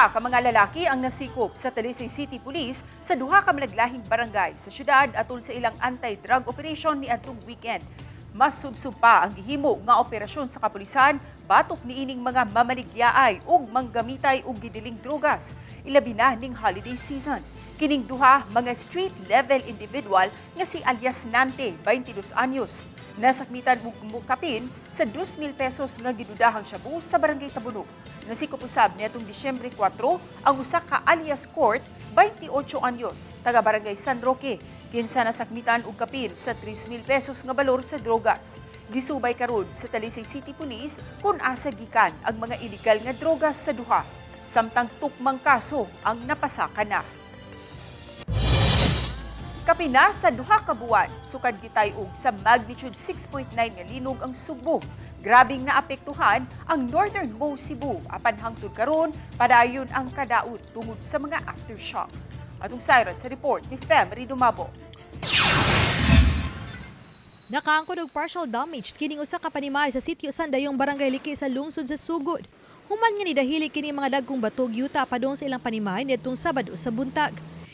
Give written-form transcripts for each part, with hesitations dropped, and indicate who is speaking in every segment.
Speaker 1: Duha ka mga lalaki ang nasikop sa Talisay City Police sa duha ka malaglahing barangay sa syudad atol sa ilang anti-drug operation niadtong weekend. Mas subsub pa ang gihimo nga operasyon sa kapulisan batok niining mga mamaligyaay ug manggamitay og gidiling drogas, ilabi na ning holiday season. Kining duha mga street level individual nga si alias Nante, 22 anyos. Nasakmitan og mukapin sa 2,000 pesos nga gidudahang shabu sa barangay Tabunok. Nasikop usab niadtong Disyembre 4 ang usa ka alias Court, 28 anyos, taga barangay San Roque, kinsa nasakmitan og kapin sa 3,000 pesos nga balor sa drogas. Gisubay karon sa Talisay City Police kung asa gikan ang mga illegal nga drogas sa duha. Samtang tukmang kaso ang napasaka na. Kapina sa 2 ka buwan, sukad gitay-og sa magnitude 6.9 nga linog ang Sugbo. Grabing naapektuhan ang northernmost Cebu apan hangtod karon padayon ang kadaot tungod sa mga aftershocks. Atong sayran sa report ni Femery Dumabo.
Speaker 2: Nakaangkon og partial damage kining usa ka panimay sa sitio Sandayong, Barangay Liki sa lungsod sa Sugod. Human nga nidahili kini mga dagkong bato ug yuta padung sa ilang panimay niadtong Sabado sa buntag.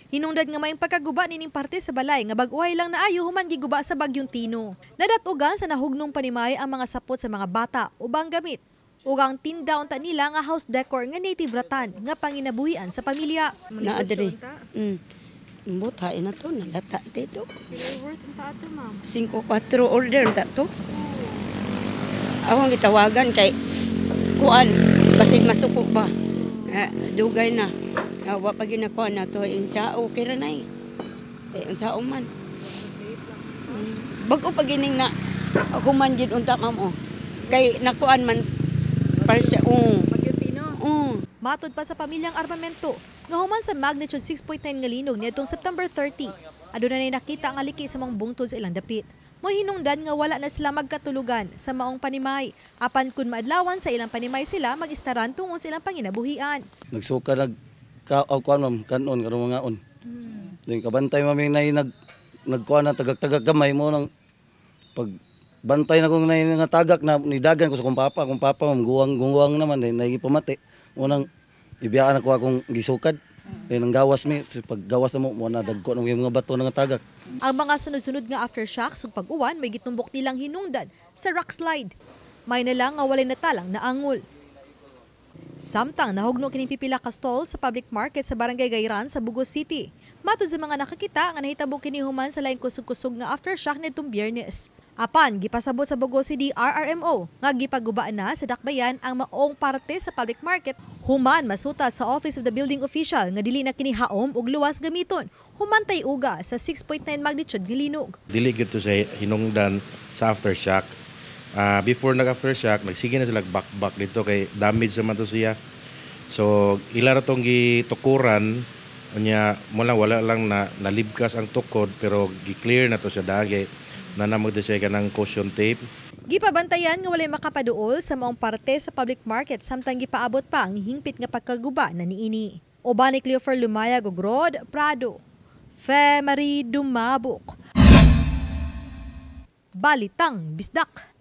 Speaker 2: Hinungdan nga maayong pagkaguba nining parte sa balay nga bag-ohay lang naayo human giguba sa bagyong Tino. Nadatugan sa nahugnong panimay ang mga sapot sa mga bata ubang gamit ug ang tinda unta nila nga house decor nga native rattan nga panginabuhian sa pamilya.
Speaker 3: Naa diri. Buta na to, nalata dito.
Speaker 2: Worth unta ato, ma'am?
Speaker 3: 5-4 order ta to. Awang gitawagan kay kuan, basig masuko ba. Eh, dugay na. Wa pa ginakuan na to insa okay ra nay. Eh, unsa man. Bag-o pa gining na human jud unta, ma'am, oh. Kay nakuan man para siya, oh.
Speaker 2: Bagyo Tino.
Speaker 3: Oh.
Speaker 2: Matod pa sa pamilyang armamento, nga human sa magnitude 6.9 nga linog niadtong September 30, aduna nay nakita ang aliki sa mga bungtod sa ilang dapit. Mo hinungdan nga wala na sila magkatulugan sa maong panimay. Apan kun maadlawan sa ilang panimay sila mag-istaran tungod sa ilang panginabuhian.
Speaker 4: Nagsuka nag ka oh, kuan, ma'am, kanon karon mga on. Then kabantay mami nay nagkuan na tagak-tagak gamay mo nang pag bantay na kong nay nga tagak na nidagan ko sa kong papa, kong papa, ma'am, guwang guwang naman din nay pamati. Mo nang ibiyaan ako akong gisukad. Then ang gawas mi, so pag gawas na mo mo na dagko ng mga bato nga tagak.
Speaker 2: Ang mga sunod-sunod nga aftershocks ug pag-uwan may gitumbok nilang hinungdan sa rock slide. May na lang nga walay natalang naangol. Samtang nahugno kining pipila ka stall sa public market sa Barangay Gayran sa Bogo City. Matod sa mga nakakita nga nahitabo kini human sa laing kusog-kusog nga aftershock nitong Biyernes. Apan gipasabot sa Bogo City RRMO nga gipagubaan na sa dakbayan ang maong parte sa public market human masuta sa Office of the Building Official nga dili na kini haom ug luwas gamiton human uga sa 6.9 magnitude nga linog.
Speaker 5: Dili gyud to sa hinungdan sa aftershock. Before nag-aftershock, nagsige na sila bakbak dito kay damage naman to siya. So ila ra tong gitukuran unya mo lang wala lang na nalibkas ang tukod pero gi-clear na to siya dahil kay nanamog siya kanang caution tape.
Speaker 2: Gipabantayan nga walay makapaduol sa maong parte sa public market samtang gipaabot pa ang hingpit nga pagkaguba na niini. Uban ni Cleofer Lumayag ug Rod Prado. Fe Marie Dumabok. Balitang Bisdak.